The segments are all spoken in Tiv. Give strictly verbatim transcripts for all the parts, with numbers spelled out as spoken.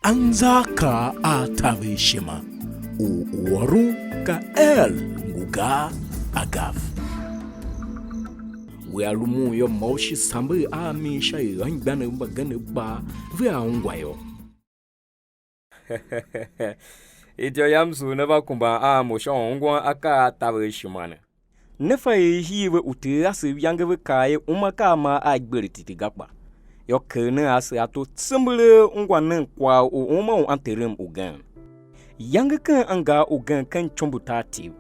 Anzaakaa a taver ishima u u ôron ka El ngu gar Agav. Wea rumun yô, ma u shi samber a mi sha er anmgbianev mbagenev kpaa vea ungwa yô. Ityô yam sugh ne va kumban a mo sha u ungwan akaa a taver ishima ne. Ne fa er i hii ve uter ase iyange ve kaa er uma ka a mar a gbere titi ga kpa. Yô, kegh nen ase ato tsembelee, ungwa nen kwagh u uma u anterem ugen. Yange ken angar ugen ken ityombo tar Tiv,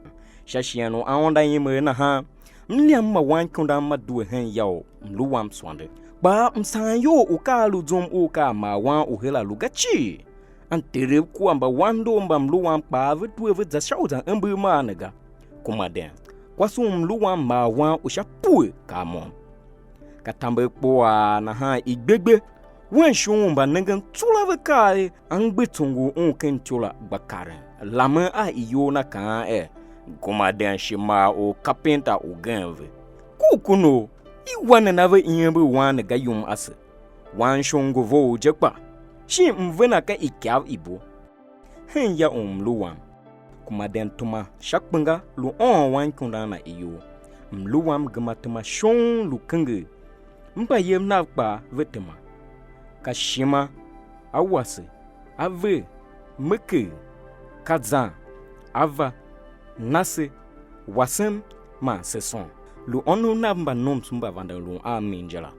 sha shighe u aôndo a imer nahan, mliam ma wan ikundan ma due hen ya u mlu wam suande. Kpa msaan iyol u ka a lu zum u ka a mar wan u her a lu ga cii, anterev kua mbawandor mba mlu wam kpaa ve due ve za sha u za ember maa ne ga. Kuma den, kwase u mlu wam mar wan u sha pue kar môm. Ka tamber kpuaa nahan i gbe gbe, wen shon u mbanengen tsuura ve kaa er, angbe tsungur un ken ityou la gba karen, lamen a iyol na kaan er, gema den shi mar or kapinta ugen ve. Ku u kunou, i wa nena ve iember wan ne ga yum ase. Wan shon ngu vough je kpa, shin mvena ka ikav ibo. Hen ya u mlu wam, kuma den tema sha kpenga lu ôôn wan ikundan na iyol. Mlu wam gema tema shon lu kenger. Mbayev nav kpaa ve tema. Ka ishima, a wase, a ver, me ker, ka zan, a va, na se, wasem, man se sôn. Lu ônov nav mba nomso mba vanden lun a mi je la.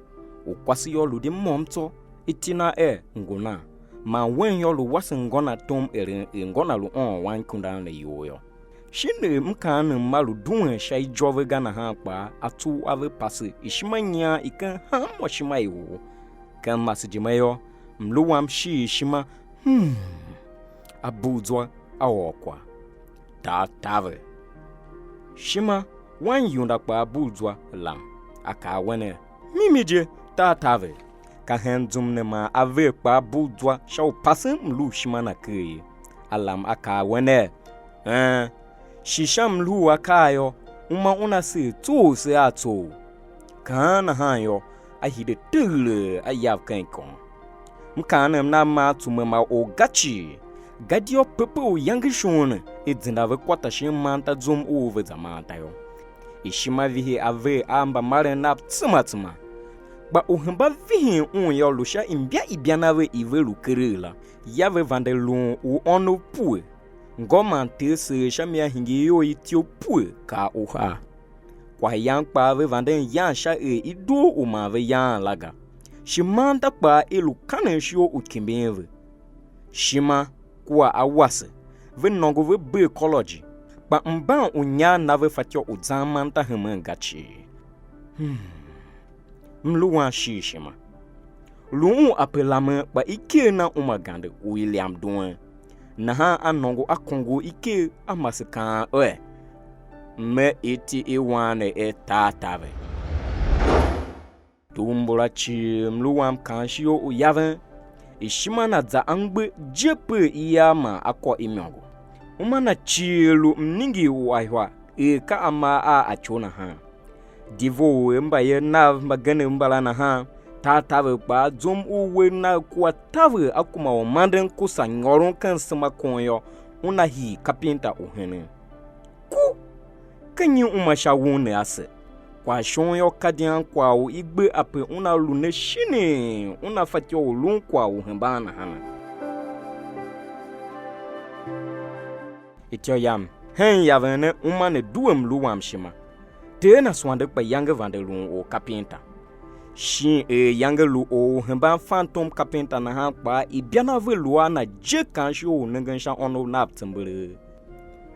U kwase yô, lu di môm tsô, iti na er ngu nan, man wen yô, lu wasen ngô na tom eren er ngô na lu ôôn wan ikundan ne iyol yô. Shin er m kaan ne, m a lu duen sha ijô ve ga nahan kpaa, a tsuugh a ve pase ishima nyian i ken hanmô ishima i or. Ken masejime yô, mlu wam shighe ishima, hmm, a bugh zwa, a ôr kwagh. Tar taver. Ishima, wan iunda kpaa bugh zwa lam, a kaa a wen er, mimi je, tar taver. Ka hen zum ne man a ver kpaa bugh zwa sha u pasen mlu u ishima na ker ye. A lam a kaa a wen er, een, shi sha mlu u akaa yô, uma una seer tsoogh se a tsoogh. Kaan nahan yô, a hide teghelee a yav ken ikôôn. M kaan ne, m na ma a tsume ma or ga cii, gadia pepe u yange shon ne i zenda ve kwata shin manta zum u ve za manta yô. Ishima vihi a ver a mbamaren nav tsema tsema. Kpa u hemba vihin un yô, lu sha imbya ibya na ve i ve lu keregh la, ya ve vande lun u ônov pue, ngô man ter seer sha mi a hingir ior ityough pue, kar uhar. Kwaghyan kpaa ve vanden yan sha er i doo u ma ve yaan la ga, shi manda kpaa i lu kanen ishigh u kimbin ve. Ishima kua awase ve nôngo ve bee kôlôji, kpa mban u nyar na ve fatyô u zan manda hemen ga cii. Hmm. Mlu wan shin ishima. Lu un ape lamen kpa iker na uma gande u i liam duen. Nahan a nôngo a kôngo iker a mase kaan er, me iti i wan ne er tar taver. Tugh mbula cii mlu wam kaan ishigh u yaven, ishima na za angbe je pe i yar man a kô imôngo. Uma na cii lu mningir u a ihwa er ka a mar a a ityou nahan. Di vough er mbayev nav mbagenev mbala nahan, tar taver kpaa zum u uwegh nagh kua taver a kuma u manden kusa nyôron ken sema kon yô, una hii kapinta u henen. Ku! Ka nyi uma sha won ne ase? Kwagh shon yô, ka dian kwagh u i gbe ape una lu ne shinii, una fatyô u lun kwagh u hemban nahana? Ityô yam, hen yaven ne uma ne due mlu wam ishima. Ter na suande kpa yange vande lun orkapinta. Shin er yange lu or u hemban fantom kapinta nahan kpaa, ibyan a ve lu a na je kan ishigh u nengen sha ônov nav tsembelee.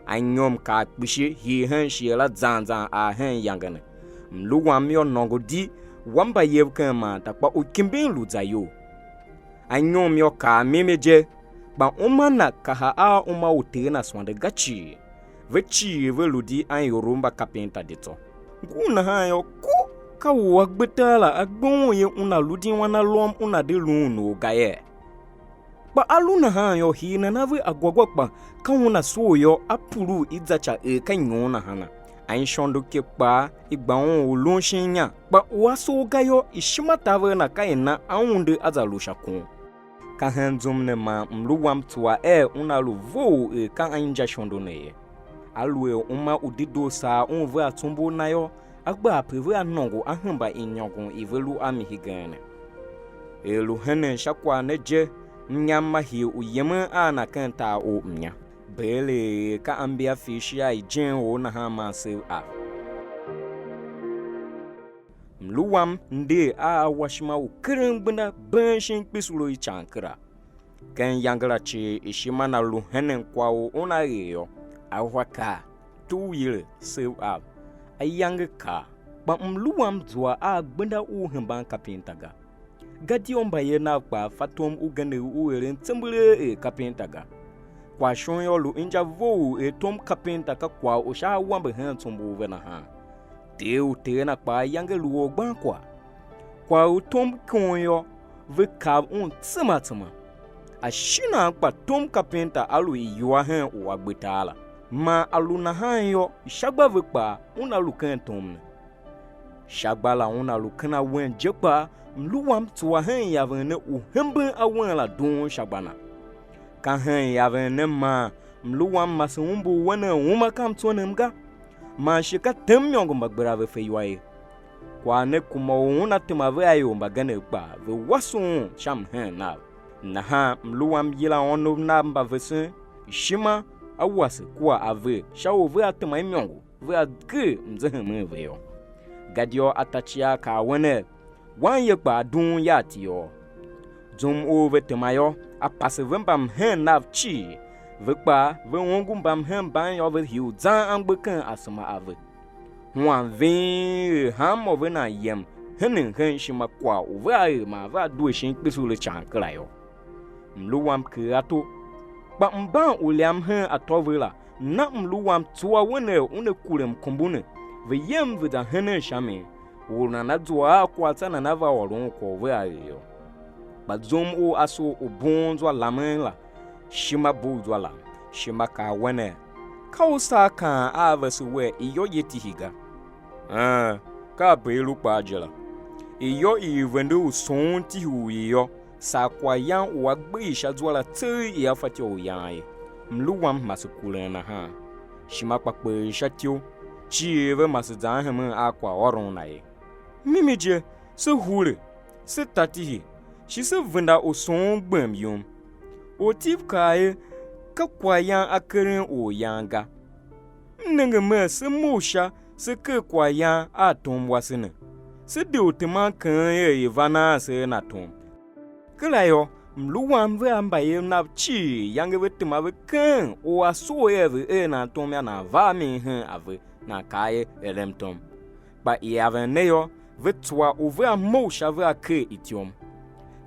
Anyom kar kpishi hii hen shighe la zan zan ar hen yange ne. Mlu wam yô, nôngo di, wa mbayev ken manta, kpa u kimbin lu za iyol. Anyom yô, kar mimi je, kpa uma na kaha a uma u ter na suande ga cii. Ve cii ve lu di aiorov mba kapinta di tsô. Ngun nahan yô, ku ka u a gbe tar la, a gbe un ye, una lu di wan alôm, una de luun or ga yee? Kpa a lu nahan yô, hii nana ve agwagwa kpa ka una soo yô, a puruu i za ca er ka nyon nahana? Ainshôndoke kpaa i gba un u lun shin inya, kpa u a soo ga yô, ishima taver na ka i na a unde a za lu sha kon. Ka hen zum ne man mlu wam tsua er una lu vough er ka a inja ishondo ne ye. Aluer uma u dedoo saa un vea tsombor na yô, a gba ape vea nôngo a hemba inyôngon i ve lu a mi hegen ne. Er lu henen sha kwagh ne je, mnyam ma hii u yemen a na ken tar u mnya. Beelegh er ka ambi a Fishia ijen or nahan man sev a. Mlu wam nder a awashima u keren gbenda been shin kpisuro ican kera. Ken iyange la cii ishima na lu henen kwagh u una er yô, a hwa kaa, tugh yile, sev av, ayange kaa, kpa mlu wam zua a gbenda u hemban kapinta ga. Gadia u mbayev nav kpaa fa tom ugenev u eren tsembelee er kapinta ga. Kwagh shon yô, lu inja vough er tom kapinta ka kwagh u sha awambe hen tsombor ve nahan. Ter u ter na kpaa yange lu orgbankwagh. Kwagh u tom kon yô, ve kav un tsema tsema. Ashinan kpa tom kapinta a lu iwua hen u a gbe tar la. Man a lu nahan yô, sha gba ve kpaa una lu ken tom ne. Sha gba la una lu ken awen je kpaa, mlu wam tsua hen yaven ne u hemben awen la dughun sha gba na. Ka hen yaven ne man mlu wam mase umbur wener uma ka mtswenem ga, man shi ka tem imôngo mbagbera ve fe iwa ye. Kwagh ne kuma u una tema vea ior mbagenev kpaa, ve wase un sha mhen nav. Nahan mlu wam yila ônov nav mba vesen, ishima, a wase kua a ver sha u vea tema imôngo, vea ger mzehemen ve yô. Gadia atacia a kaa a we ner, wan ye kpaa dughun ya ati yôô. Zum u ve tema yô, a pase ve mbamhen nav cii, ve kpaa ve ongo mbamhen mban yô, ve hii u zan angbe ken asema a ve. Huan ving er hanmô ve nan yem henen hen ishima kwagh u vea er man vea due shin kpisul ican kera yô. Mlu wam ker ato, kpa mban u lyam hen atô ve la, na mlu wam tsua wener una kure mkombo ne, ve yem ve za henen sha mi, u nana zua a kwagh tsô nana va ôron kwagh u vea er yô. Kpa zum u a soo u bughun zwa lamen la, ishima bugh zwa lam, ishima kaa a we ner, ka u saa kaan a vese wer iyô ye tihi ga. Een, ka ape i lu kpaa je la. Iyô i i vende u soon tihi u i yô, saa kwaghyan u a gbe i sha zwa la tseegh i a fatyô u yan ye. Mlu wam mase kuren nahan. Ishima kpa kper i sha ityough, cii ve mase zan hemen a kwaghôron na ye. Mimi je, se hure, se ta tihi, shi se venda u soon gbem yum. Ortiv kaa er, ka kwaghyan a keren oryan ga. M nenge mer se mough sha, se ker kwaghyan a tom wase ne. Se de u teman keghen er i̱ va naan se a na tom. Kera yô, mlu wam vea mbayev nav cii, yange ve tema ve keghen u a soo er ve er nan tom yô, nan va a mi hen a ve, nan kaa er, erem tom. Kpa iaven ne yô, ve tsua u vea mough sha vea ker ityom.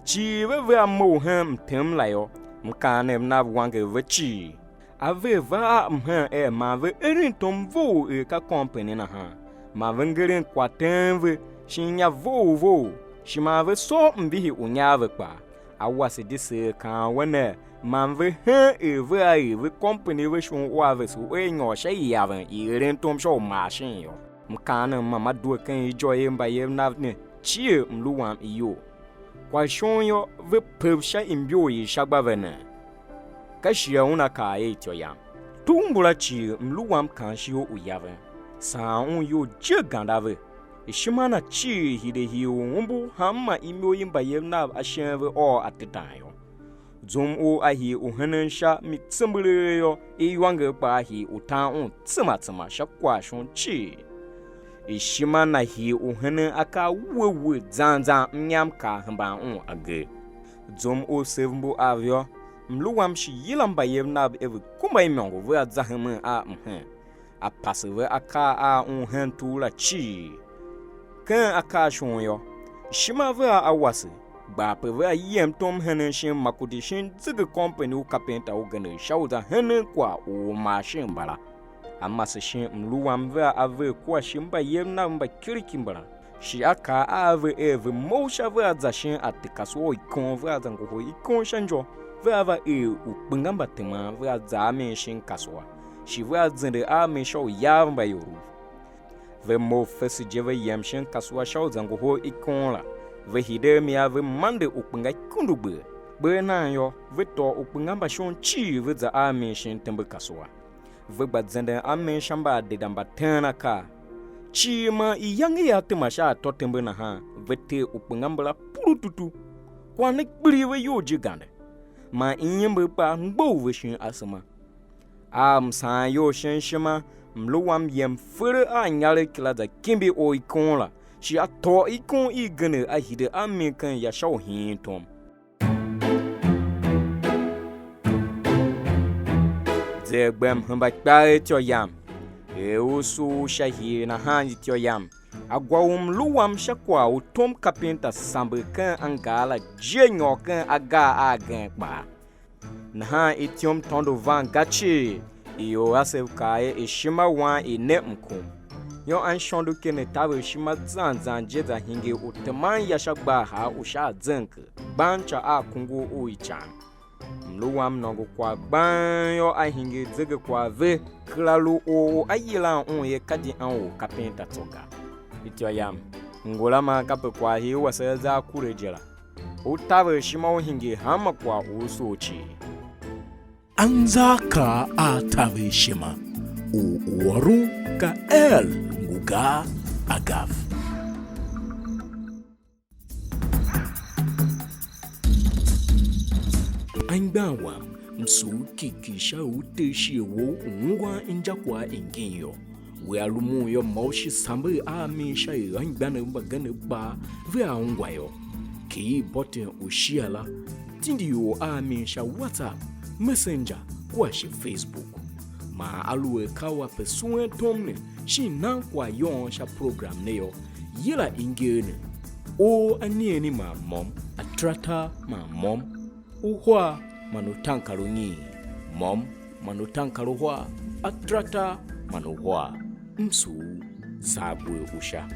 Cii ve vea mough hen mtem la yô, mkaanem nav wanger ve cii. A ver va a mhen er man ve eren tom vough er ka kompeni nahan, man ve ngeren kwagh teen ve shin inya vough vough, shi man ve soo mvihi u inya a ve kpaa. A wase di seer kaan we ner, man ve hen er vea er ve kompeni ve shon u a vese u a nyôr sha iaven i eren tom sha u mashin yô. Mkaanem ma ma due ken ijô i mbayev nav ne, cie mlu wam iyol. Kwagh shon yô, ve pev sha imbior i sha gba ve ne. Ka shighe una kaa er ityô yam. Tugh mbula cii mlu wam kan shighe u yaven, saan un iyol je ganda ve. Ishima na cii hide hii u umbur hanma imo i mbayev nav ashen ve ôr atetan yô. Zum u a hii u henen sha mi tsembelegh yô, iwanger kpaa hii u tan un tsema tsema sha kwagh shon cii. Ishima na hii u henen akaa we we zan zan mnyam kar hemban un agee. Zum u sev mbu av yô, mlu wam shi yila mbayev nav er ve kumba imôngo vea za hemen a mhen. A pase ve akaa a un hen tur la cii. Ken akaa shon yô, ishima vea a wase, gba ape vea yem tom henen shin Makurdi shin zege kompeni u kapenta ugenev sha u za henen kwagh u mashin mbala. A mase shin mlu wam vea a ver kua shi mbayev nav mba kiriki mbala, shi a kaa a ve er ve mough sha vea za shin atekasua u ikon, vea za ngohol ikon sha injô, vea va er ukpenga mba teman, vea za a mi shin kasua, shi vea zende a mi sha uyav mba iorov. Ve mough fese je, ve yem shin kasua sha u za ngohol ikon la, ve hide a mi a ve mande ukpenga ikundugber. Kper nan yô, ve tôô ukpenga mba shon cii ve za a mi shin tembe kasua. Ve gba zenden a mi sha mbaadeda mba teen akaa. Cii man iyange ia tema sha atô tembe nahan, ve tee ukpenga mbala purututu. Kwagh ne kpiligh ve iyol je gande, man iember kpaa mgbough ve shin asema. A msaan iyol sha ishima, mlu wam yem fere a inyaregh kila za kimbi or ikon la, shi a tôô ikon i genev a hide a mi ken ya sha u hiin tom. Zer gbem hemba kpaa ityô yam, er u sugh u sha hii nahan ityô yam, a gwa u mlu wam sha kwagh u tom kapinta samber ken angar la je nyôr ken agar agen kpaa. Nahan ityom tôndo van ga cii, ior asev kaa er ishima wan i ne mkum. Yô, anshondoke ne taver ishima zan zan je za hingir u teman ya sha gbar har u sha azenker, gban ica a kungur u ican. Mlu wam nôngo kwagh gbang yô, a hingir zegekwagh ve, kera lu or u a yilan un er ka di an u kapinta tsô ga. Ityô yam, ngula man kape kwaghhir wase a za a kure je la. U taver ishima u hingir hanma kwagh u u soo cii. Anzaakaa a taver ishima u u ôron ka El ngu gar Agav. Anmgbian wam, m sugh kiki sha u u tee shighe wou u ungwan injakwagh i ngin yô. Wea rumun yô, ma u shi samber a mi sha er anmgbianev mbagenev kpaa vea ungwa yô. Kighir button u share la, tindi ior a mi sha WhatsApp, Messenger kua shi Facebook. Man aluer ka u ape suen tom ne shin nan kwaghyan sha program ne yô, yila i nger ne: Or anigheni man môm, ataratar man môm, uhar man utaankarunyiin, môm man utaankaruhar, ataratar man uhar. M sugh u, saa gwer u sha.